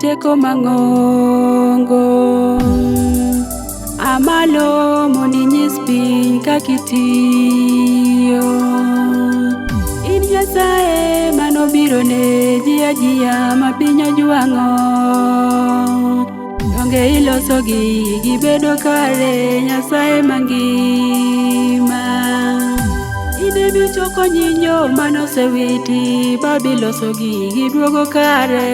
teko mang'ongo. Amalo mondo inyis piny kaka itiyo. In Nyasaye manobiro ne ji ajia ma piny ojwang'o. Donge ilosogi gibedo kare Nyasaye mangima. In emichoko nyinyo manosewiti babilosogi giduogo kare.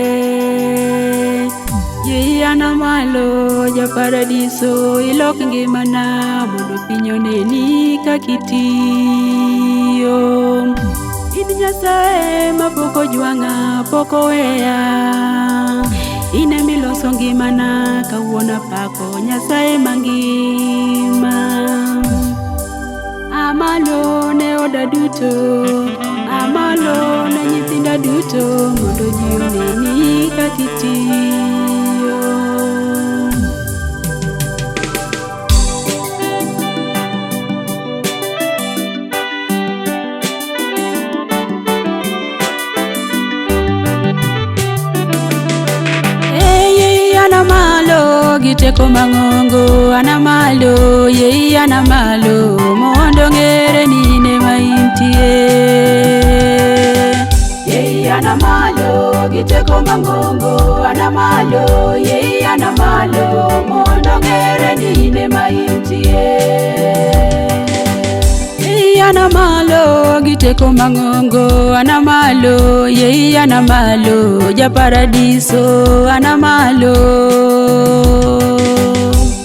Yie malo japaradiso ilok ngimana mondo piny oneni kaka itiyo. In Nyasaye mapok ojwang'a pok oweya. In emiloso ngimana kawuono apako Nyasaye mangima. Amalo ne oda duto, amalo ne nyithinda duto mondo ji oneni kaka itiyo. Yei ana malo gi teko mang'ongo, ana malo, yei ana malo, mondo ng'ere ni in ema intie. Yei ana malo gi teko mang'ongo, ana malo, yei ana malo, mondo ng'ere ni in ema intie. Yei ana malo gi teko mang'ongo, ana malo, yei ana malo, japaradiso, ana malo.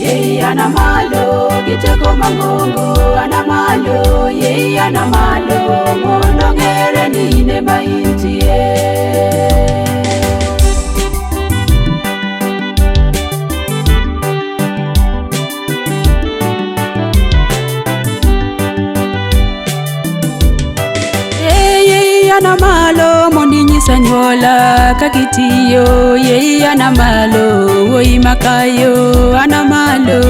Yei ana malo gi teko mang'ongo, ana malo, yei ana malo, mondo ng'ere ni in ema intie. Yei ana malo mondo inyis anyuola kaka itiyo, yei ana malo, wuoyi makayo, ana malo.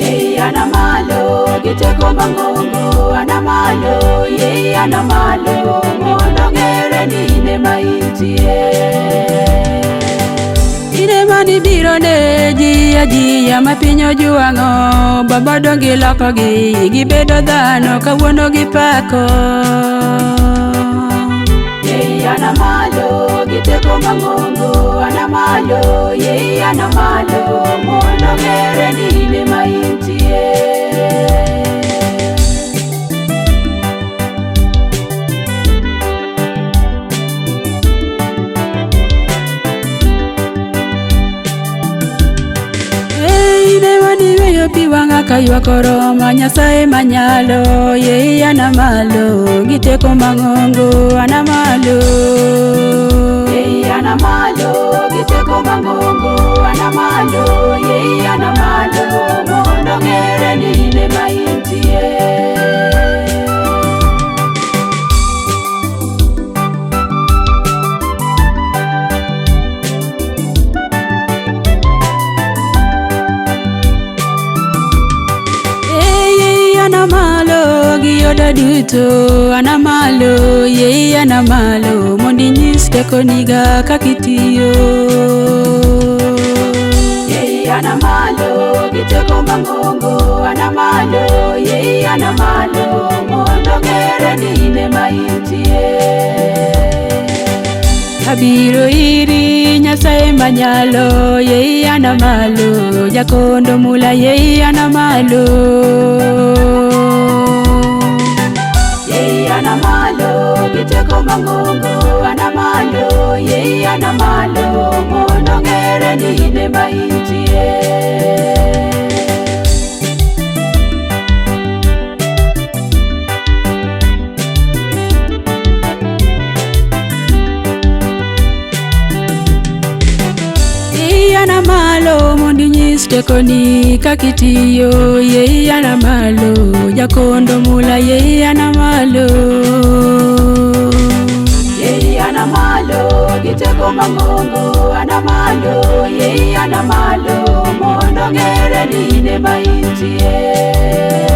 Yei ana malo gi teko mang'ongo, ana malo, yei ana malo, mondo ng'ere ni in ema intie. In ema nibiro ne ji ajia ma piny ojwang'o, baba donge ilokogi gibedo dhano kawuono gipako. Yei ana malo gi teko mang'ongo, ana malo, yei ana malo, mondo ng'ere ni in ema intie. In ema niweyo pi wang'a kaywak oroma, Nyasaye manyalo, yei ana malo, gi teko mang'ongo, ana malo. Yei ana malo gi teko mang'ongo, ana malo, yei ana malo, mondo ng'ere ni in ema intie. Yei ana malo gi oda duto, ana malo, yei ana malo, mondo inyis tekoniga kaka itiyo. Yei ana malo gi teko mang'ongo, ana malo, yei ana malo, mondo ng'ere ni in ema intie. Abiro iri Nyasaye manyalo, yei ana malo, jakondo mula, yei ana malo. Yei ana malo gi teko mang'ongo, ana malo, yei ana malo, mondo ng'ere ni in ema intie. Yei ana malo mondo inyis tekoni kaka itiyo, yei ana malo, jakondo mula, yei ana malo. Yei ana malo gi teko mang'ongo, ana malo, yei ana malo, mondo ng'ere ni in ema intie.